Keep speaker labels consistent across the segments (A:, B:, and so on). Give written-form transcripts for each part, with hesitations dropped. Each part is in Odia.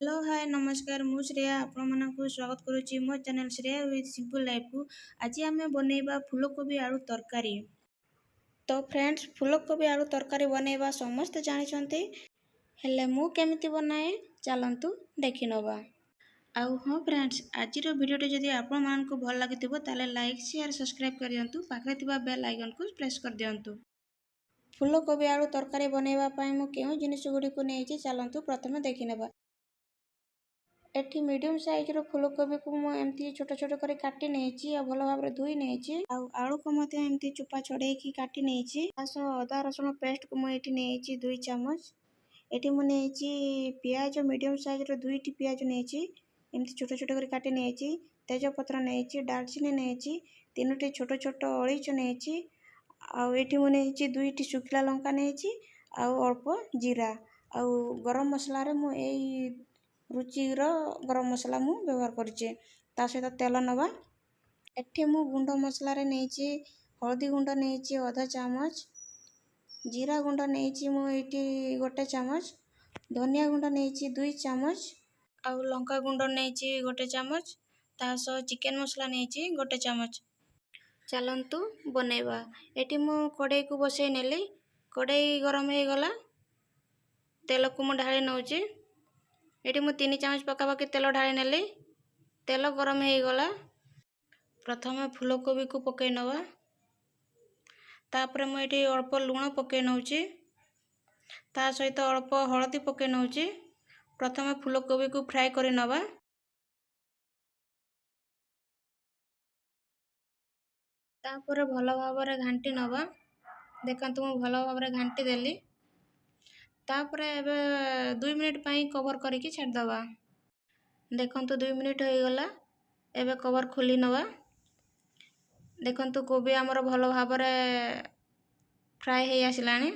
A: ହ୍ୟାଲୋ ହାଏ ନମସ୍କାର, ମୁଁ ଶ୍ରେୟା ଆପଣମାନଙ୍କୁ ସ୍ୱାଗତ କରୁଛି ମୋ ଚ୍ୟାନେଲ୍ ଶ୍ରେୟା ୱିଥ୍ ସିମ୍ପଲ୍ ଲାଇଫ୍କୁ। ଆଜି ଆମେ ବନେଇବା ଫୁଲକୋବି ଆଳୁ ତରକାରୀ। ତ ଫ୍ରେଣ୍ଡସ୍, ଫୁଲକୋବି ଆଳୁ ତରକାରୀ ବନେଇବା ସମସ୍ତେ ଜାଣିଛନ୍ତି, ହେଲେ ମୁଁ କେମିତି ବନାଏ ଚାଲନ୍ତୁ ଦେଖିନେବା। ଆଉ ହଁ ଫ୍ରେଣ୍ଡସ୍, ଆଜିର ଭିଡ଼ିଓଟି ଯଦି ଆପଣମାନଙ୍କୁ ଭଲ ଲାଗିଥିବ ତାହେଲେ ଲାଇକ୍, ସେୟାର, ସବସ୍କ୍ରାଇବ୍ କରିଦିଅନ୍ତୁ, ପାଖରେ ଥିବା ବେଲ୍ ଆଇକନ୍କୁ ପ୍ରେସ୍ କରିଦିଅନ୍ତୁ। ଫୁଲକୋବି ଆଳୁ ତରକାରୀ ବନେଇବା ପାଇଁ ମୁଁ କେଉଁ ଜିନିଷ ଗୁଡ଼ିକୁ ନେଇଛି ଚାଲନ୍ତୁ ପ୍ରଥମେ ଦେଖିନେବା। ଏଠି ମିଡ଼ିୟମ୍ ସାଇଜ୍ର ଫୁଲକୋବିକୁ ମୁଁ ଏମିତି ଛୋଟ ଛୋଟ କରି କାଟି ନେଇଛି ଆଉ ଭଲ ଭାବରେ ଧୋଇ ନେଇଛି, ଆଉ ଆଳୁକୁ ମଧ୍ୟ ଏମିତି ଚୋପା ଛଡ଼େଇକି କାଟି ନେଇଛି। ତା ସହ ଅଦା ରସୁଣ ପେଷ୍ଟକୁ ମୁଁ ଏଠି ନେଇଛି 2 ଚାମଚ। ଏଠି ମୁଁ ନେଇଛି ପିଆଜ, ମିଡ଼ିୟମ୍ ସାଇଜ୍ର 2ଟି ପିଆଜ ନେଇଛି, ଏମିତି ଛୋଟ ଛୋଟ କରି କାଟି ନେଇଛି। ତେଜପତ୍ର ନେଇଛି, ଡାଲଚିନି ନେଇଛି, 3ଟି ଛୋଟ ଛୋଟ ଅଳେଇଚ ନେଇଛି, ଆଉ ଏଠି ମୁଁ ନେଇଛି 2ଟି ଶୁଖିଲା ଲଙ୍କା ନେଇଛି, ଆଉ ଅଳ୍ପ ଜିରା। ଆଉ ଗରମ ମସଲାରେ ମୁଁ ଏଇ ରୁଚିର ଗରମ ମସଲା ମୁଁ ବ୍ୟବହାର କରିଛି। ତା ସହିତ ତେଲ ନେବା। ଏଠି ମୁଁ ଗୁଣ୍ଡ ମସଲାରେ ନେଇଛି ହଳଦୀ ଗୁଣ୍ଡ ନେଇଛି ଅଧ ଚାମଚ, ଜିରା ଗୁଣ୍ଡ ନେଇଛି ମୁଁ ଏଇଠି 1 ଚାମଚ, ଧନିଆ ଗୁଣ୍ଡ ନେଇଛି 2 ଚାମଚ, ଆଉ ଲଙ୍କା ଗୁଣ୍ଡ ନେଇଛି 1 ଚାମଚ, ତା ସହ ଚିକେନ୍ ମସଲା ନେଇଛି 1 ଚାମଚ। ଚାଲନ୍ତୁ ବନେଇବା। ଏଠି ମୁଁ କଡ଼େଇକୁ ବସେଇ ନେଲି। କଡ଼େଇ ଗରମ ହେଇଗଲା, ତେଲକୁ ମୁଁ ଢାଳି ନେଉଛି। ଏଠି ମୁଁ 3 ଚାମଚ ପାଖାପାଖି ତେଲ ଢାଳି ନେଲି। ତେଲ ଗରମ ହେଇଗଲା। ପ୍ରଥମେ ଫୁଲକୋବିକୁ ପକାଇ ନେବା। ତାପରେ ମୁଁ ଏଠି ଅଳ୍ପ ଲୁଣ ପକାଇ ନେଉଛି, ତା ସହିତ ଅଳ୍ପ ହଳଦୀ ପକାଇ ନେଉଛି। ପ୍ରଥମେ ଫୁଲକୋବିକୁ ଫ୍ରାଏ କରି ନେବା। ତାପରେ ଭଲ ଭାବରେ ଘାଣ୍ଟି ନେବା। ଦେଖନ୍ତୁ, ମୁଁ ଭଲ ଭାବରେ ଘାଣ୍ଟି ଦେଲି। ତାପରେ ଏବେ 2 ମିନିଟ୍ ପାଇଁ କଭର୍ କରିକି ଛାଡ଼ିଦେବା। ଦେଖନ୍ତୁ, 2 ମିନିଟ୍ ହୋଇଗଲା, ଏବେ କଭର୍ ଖୋଲି ନେବା। ଦେଖନ୍ତୁ, କୋବି ଆମର ଭଲ ଭାବରେ ଫ୍ରାଏ ହେଇ ଆସିଲାଣି।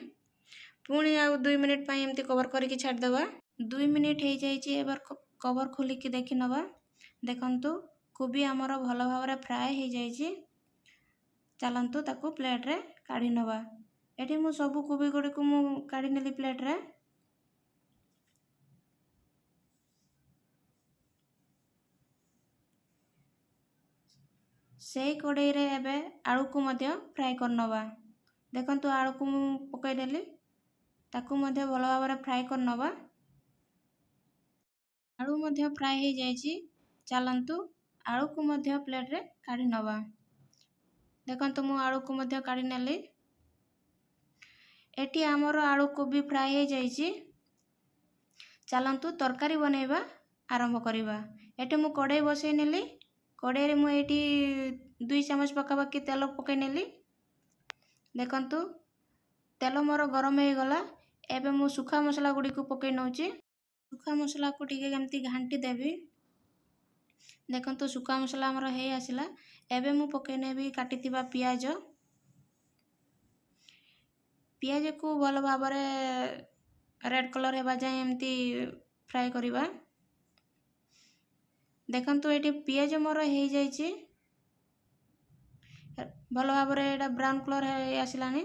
A: ପୁଣି ଆଉ 2 ମିନିଟ୍ ପାଇଁ ଏମିତି କଭର୍ କରିକି ଛାଡ଼ିଦେବା। 2 ମିନିଟ୍ ହେଇଯାଇଛି, ଏবার କଭର୍ ଖୋଲିକି ଦେଖିନେବା। ଦେଖନ୍ତୁ, କୋବି ଆମର ଭଲ ଭାବରେ ଫ୍ରାଏ ହେଇଯାଇଛି। ଚାଲନ୍ତୁ ତାକୁ ପ୍ଲେଟ୍ରେ କାଢ଼ି ନେବା। ଏଠି ମୁଁ ସବୁ କୋବି ଗୁଡ଼ିକୁ ମୁଁ କାଢ଼ି ନେଲି ପ୍ଲେଟ୍ରେ। ସେଇ କଡ଼େଇରେ ଏବେ ଆଳୁକୁ ମଧ୍ୟ ଫ୍ରାଏ କରିନେବା। ଦେଖନ୍ତୁ, ଆଳୁକୁ ମୁଁ ପକାଇଦେଲି, ତାକୁ ମଧ୍ୟ ଭଲ ଭାବରେ ଫ୍ରାଏ କରିନେବା। ଆଳୁ ମଧ୍ୟ ଫ୍ରାଏ ହେଇଯାଇଛି। ଚାଲନ୍ତୁ ଆଳୁକୁ ମଧ୍ୟ ପ୍ଲେଟ୍ରେ କାଢ଼ି ନେବା। ଦେଖନ୍ତୁ, ମୁଁ ଆଳୁକୁ ମଧ୍ୟ କାଢ଼ି ନେଲି। ଏଠି ଆମର ଆଳୁ କୋବି ଫ୍ରାଏ ହେଇଯାଇଛି। ଚାଲନ୍ତୁ ତରକାରୀ ବନେଇବା ଆରମ୍ଭ କରିବା। ଏଠି ମୁଁ କଡ଼େଇ ବସେଇ ନେଲି। କଡ଼େଇରେ ମୁଁ ଏଇଠି 2 ଚାମଚ ପାଖାପାଖି ତେଲ ପକାଇ ନେଲି। ଦେଖନ୍ତୁ, ତେଲ ମୋର ଗରମ ହେଇଗଲା। ଏବେ ମୁଁ ଶୁଖା ମସଲା ଗୁଡ଼ିକୁ ପକାଇ ନେଉଛି। ଶୁଖା ମସଲାକୁ ଟିକେ ଏମିତି ଘାଣ୍ଟି ଦେବି। ଦେଖନ୍ତୁ, ଶୁଖା ମସଲା ଆମର ହେଇ ଆସିଲା। ଏବେ ମୁଁ ପକାଇ ନେବି କାଟିଥିବା ପିଆଜ। ପିଆଜକୁ ଭଲ ଭାବରେ ରେଡ଼୍ କଲର୍ ହେବା ଯାଏଁ ଏମିତି ଫ୍ରାଏ କରିବା। ଦେଖନ୍ତୁ, ଏଠି ପିଆଜ ମୋର ହେଇଯାଇଛି ଭଲ ଭାବରେ, ଏଇଟା ବ୍ରାଉନ୍ କଲର୍ ହେଇ ଆସିଲାଣି।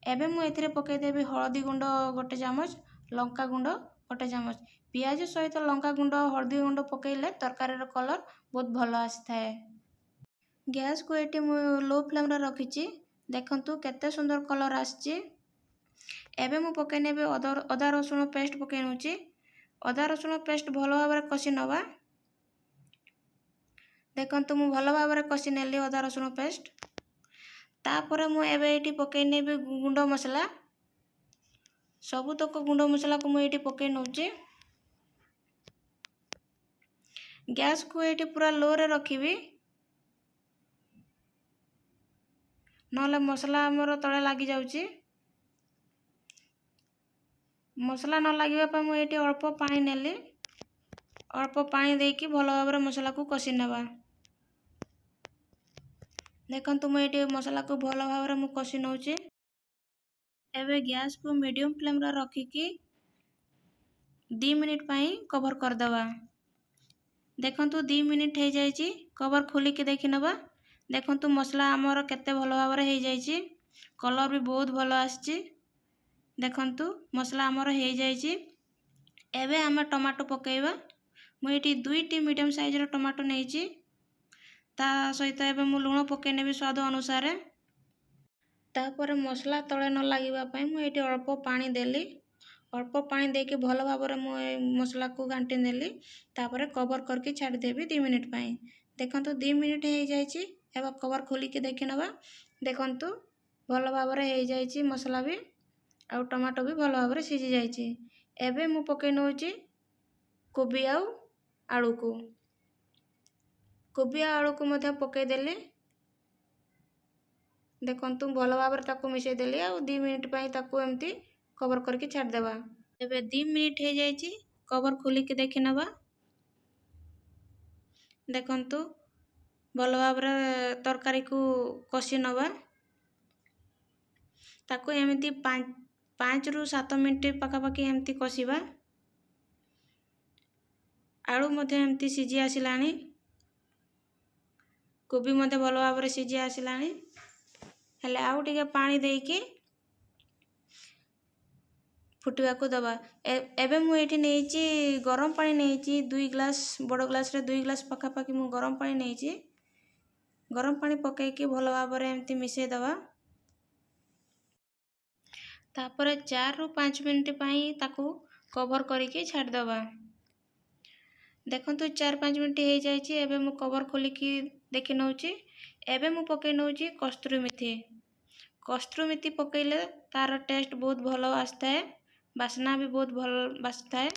A: ଏବେ ମୁଁ ଏଥିରେ ପକାଇଦେବି ହଳଦୀ ଗୁଣ୍ଡ 1 ଚାମଚ, ଲଙ୍କା ଗୁଣ୍ଡ 1 ଚାମଚ। ପିଆଜ ସହିତ ଲଙ୍କା ଗୁଣ୍ଡ ହଳଦୀ ଗୁଣ୍ଡ ପକାଇଲେ ତରକାରୀର କଲର୍ ବହୁତ ଭଲ ଆସିଥାଏ। ଗ୍ୟାସ୍କୁ ଏଠି ମୁଁ ଲୋ ଫ୍ଲେମ୍ରେ ରଖିଛି। ଦେଖନ୍ତୁ, କେତେ ସୁନ୍ଦର କଲର୍ ଆସିଛି। ଏବେ ମୁଁ ପକାଇ ନେବି ଅଦା ରସୁଣ ପେଷ୍ଟ ପକାଇ ନେଉଛି। ଅଦା ରସୁଣ ପେଷ୍ଟ ଭଲ ଭାବରେ କଷି ନେବା। ଦେଖନ୍ତୁ, ମୁଁ ଭଲ ଭାବରେ କଷି ନେଲି ଅଦା ରସୁଣ ପେଷ୍ଟ। ତାପରେ ମୁଁ ଏବେ ଏଇଠି ପକାଇ ନେବି ଗୁଣ୍ଡ ମସଲା। ସବୁତକ ଗୁଣ୍ଡ ମସଲାକୁ ମୁଁ ଏଇଠି ପକାଇ ନେଉଛି। ଗ୍ୟାସ୍କୁ ଏଇଠି ପୁରା ଲୋରେ ରଖିବି, ନହେଲେ ମସଲା ଆମର ତଳେ ଲାଗିଯାଉଛି। ମସଲା ନ ଲାଗିବା ପାଇଁ ମୁଁ ଏଇଠି ଅଳ୍ପ ପାଣି ନେଲି। ଅଳ୍ପ ପାଣି ଦେଇକି ଭଲ ଭାବରେ ମସଲାକୁ କଷି ନେବା। ଦେଖନ୍ତୁ, ମୁଁ ଏଇଠି ମସଲାକୁ ଭଲ ଭାବରେ ମୁଁ କଷି ନେଉଛି। ଏବେ ଗ୍ୟାସ୍କୁ ମିଡ଼ିୟମ୍ ଫ୍ଲେମ୍ରେ ରଖିକି 2 ମିନିଟ୍ ପାଇଁ କଭର୍ କରିଦେବା। ଦେଖନ୍ତୁ, 2 ମିନିଟ୍ ହେଇଯାଇଛି, କଭର୍ ଖୋଲିକି ଦେଖିନେବା। ଦେଖନ୍ତୁ, ମସଲା ଆମର କେତେ ଭଲ ଭାବରେ ହେଇଯାଇଛି, କଲର୍ ବି ବହୁତ ଭଲ ଆସିଛି। ଦେଖନ୍ତୁ, ମସଲା ଆମର ହେଇଯାଇଛି। ଏବେ ଆମେ ଟମାଟୋ ପକାଇବା। ମୁଁ ଏଇଠି 2ଟି ମିଡ଼ିୟମ୍ ସାଇଜ୍ର ଟମାଟୋ ନେଇଛି। ତା ସହିତ ଏବେ ମୁଁ ଲୁଣ ପକାଇ ନେବି ସ୍ୱାଦ ଅନୁସାରେ। ତାପରେ ମସଲା ତଳେ ନ ଲାଗିବା ପାଇଁ ମୁଁ ଏଇଠି ଅଳ୍ପ ପାଣି ଦେଲି। ଅଳ୍ପ ପାଣି ଦେଇକି ଭଲ ଭାବରେ ମୁଁ ଏ ମସଲାକୁ ଘାଣ୍ଟି ନେଲି। ତାପରେ କଭର୍ କରିକି ଛାଡ଼ିଦେବି 2 ମିନିଟ୍ ପାଇଁ। ଦେଖନ୍ତୁ, 2 ମିନିଟ୍ ହେଇଯାଇଛି। ଏବେ କଭର୍ ଖୋଲିକି ଦେଖିନେବା। ଦେଖନ୍ତୁ, ଭଲ ଭାବରେ ହେଇଯାଇଛି। ମସଲା ବି ଆଉ ଟମାଟୋ ବି ଭଲ ଭାବରେ ସିଝି ଯାଇଛି। ଏବେ ମୁଁ ପକାଇ ନେଉଛି କୋବି ଆଉ ଆଳୁକୁ। କୋବି ଆଉ ଆଳୁକୁ ମଧ୍ୟ ପକାଇଦେଲି। ଦେଖନ୍ତୁ, ଭଲ ଭାବରେ ତାକୁ ମିଶାଇ ଦେଲି ଆଉ 2 ମିନିଟ୍ ପାଇଁ ତାକୁ ଏମିତି କଭର୍ କରିକି ଛାଡ଼ିଦେବା। ଏବେ 2 ମିନିଟ୍ ହେଇଯାଇଛି। କଭର୍ ଖୋଲିକି ଦେଖିନେବା। ଦେଖନ୍ତୁ, ଭଲ ଭାବରେ ତରକାରୀକୁ କଷି ନେବା। ତାକୁ ଏମିତି 5ରୁ 7 ମିନିଟ୍ ପାଖାପାଖି ଏମିତି କଷିବା। ଆଳୁ ମଧ୍ୟ ଏମିତି ସିଝି ଆସିଲାଣି। କୋବି ମଧ୍ୟ ଭଲ ଭାବରେ ସିଝି ଆସିଲାଣି। ହେଲେ ଆଉ ଟିକେ ପାଣି ଦେଇକି ଫୁଟିବାକୁ ଦେବା। ଏବେ ମୁଁ ଏଇଠି ନେଇଛି, ଗରମ ପାଣି ନେଇଛି 2 ଗ୍ଲାସ୍। ବଡ଼ ଗ୍ଲାସ୍ରେ 2 ଗ୍ଲାସ୍ ପାଖାପାଖି ମୁଁ ଗରମ ପାଣି ନେଇଛି। ଗରମ ପାଣି ପକାଇକି ଭଲ ଭାବରେ ଏମିତି ମିଶାଇ ଦେବା। ତାପରେ 4ରୁ 5 ମିନିଟ୍ ପାଇଁ ତାକୁ କଭର୍ କରିକି ଛାଡ଼ିଦେବା। ଦେଖନ୍ତୁ, 4-5 ମିନିଟ୍ ହେଇଯାଇଛି। ଏବେ ମୁଁ କଭର୍ ଖୋଲିକି ଦେଖି ନେଉଛି। ଏବେ ମୁଁ ପକାଇ ନେଉଛି କସ୍ତୁରୀ ମେଥି। କସ୍ତୁରୀ ମେଥି ପକାଇଲେ ତା'ର ଟେଷ୍ଟ ବହୁତ ଭଲ ଆସିଥାଏ, ବାସ୍ନା ବି ବହୁତ ଭଲ ବାସିଥାଏ।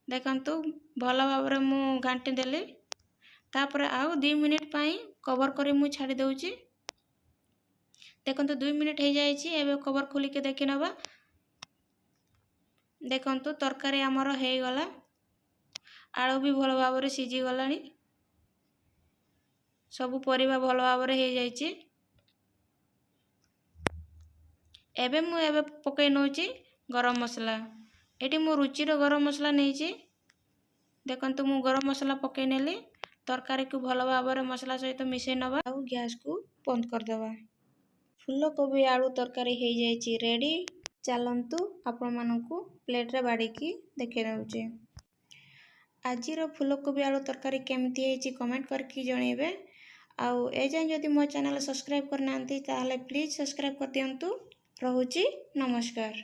A: ଦେଖନ୍ତୁ, ଭଲ ଭାବରେ ମୁଁ ଘାଣ୍ଟି ଦେଲି। ତାପରେ ଆଉ 2 ମିନିଟ୍ ପାଇଁ କଭର୍ କରି ମୁଁ ଛାଡ଼ି ଦେଉଛି। ଦେଖନ୍ତୁ, 2 ମିନିଟ୍ ହେଇଯାଇଛି। ଏବେ କଭର୍ ଖୋଲିକି ଦେଖିନେବା। ଦେଖନ୍ତୁ, ତରକାରୀ ଆମର ହେଇଗଲା। ଆଳୁ ବି ଭଲ ଭାବରେ ସିଝିଗଲାଣି। ସବୁ ପରିବା ଭଲ ଭାବରେ ହେଇଯାଇଛି। ଏବେ ମୁଁ ଏବେ ପକାଇ ନେଉଛି ଗରମ ମସଲା। ଏଠି ମୁଁ ରୁଚିର ଗରମ ମସଲା ନେଇଛି। ଦେଖନ୍ତୁ, ମୁଁ ଗରମ ମସଲା ପକାଇ ନେଲି। ତରକାରୀକୁ ଭଲ ଭାବରେ ମସଲା ସହିତ ମିଶାଇ ନେବା ଆଉ ଗ୍ୟାସକୁ ବନ୍ଦ କରିଦେବା। ଫୁଲକୋବି ଆଳୁ ତରକାରୀ ହେଇଯାଇଛି ରେଡ଼ି। ଚାଲନ୍ତୁ, ଆପଣମାନଙ୍କୁ ପ୍ଲେଟ୍ରେ ବାଢ଼ିକି ଦେଖାଇ ଦେଉଛି। ଆଜିର ଫୁଲକୋବି ଆଳୁ ତରକାରୀ କେମିତି ହେଇଛି, କମେଣ୍ଟ କରିକି ଜଣାଇବେ। ଆଉ ଏଯାଏଁ ଯଦି ମୋ ଚ୍ୟାନେଲ୍ ସବସ୍କ୍ରାଇବ୍ କରିନାହାନ୍ତି, ତାହେଲେ ପ୍ଲିଜ୍ ସବସ୍କ୍ରାଇବ୍ କରିଦିଅନ୍ତୁ। ରହୁଛି, ନମସ୍କାର।